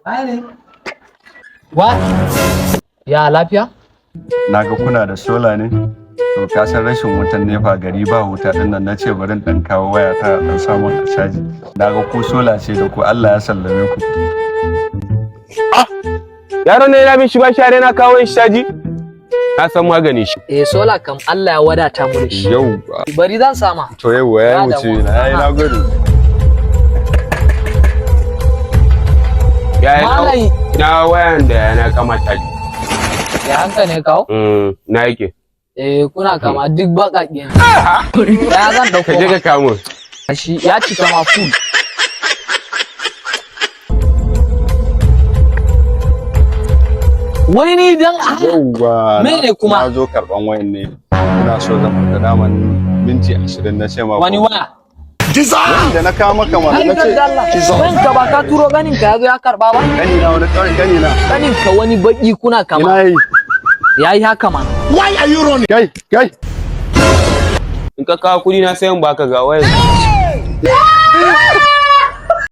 Ai ne. Wa? Ya lafiya? Na ga kuna da sola ne. To ka san rashin wutan NEPA, gari ba wuta din nan, nace bari in dan kawo waya ta dan samun a caji. Na ga ku sola ce da ku, Allah ya sallame ku. Yaron ne yana bin shi ba shi na kawo shi caji. Na san maganin shi. Eh, sola kam Allah ya wadata mu da shi. Yau. Bari zan sama. To yau ya Ba wuce damuwa. na yayi, na gode. Ya Malai. na wayan da na kama caji. Ya hanka ne kawo? Na yake. Eh, kuna kama duk baƙaƙe ne. Ya zan Ka dauko je ma. ka kamo. Shi ya cika ma full. Wani ni dan Yauwa. Mene kuma? Na zo karban wayan ne. Ina so zan fita daman minti 20 na ce ma. Wani waya. Wayan da na kawo maka mana Ai na dan ce. Allah. Wayan ka ba ka turo ganin ka yazo ya karba ba? Gani na wani kawai gani na. Ganin ka wani baki kuna kama. Ina yi. Yayi haka ma. Kai kai. In ka kawo kuɗi na sayan baka ga wayan.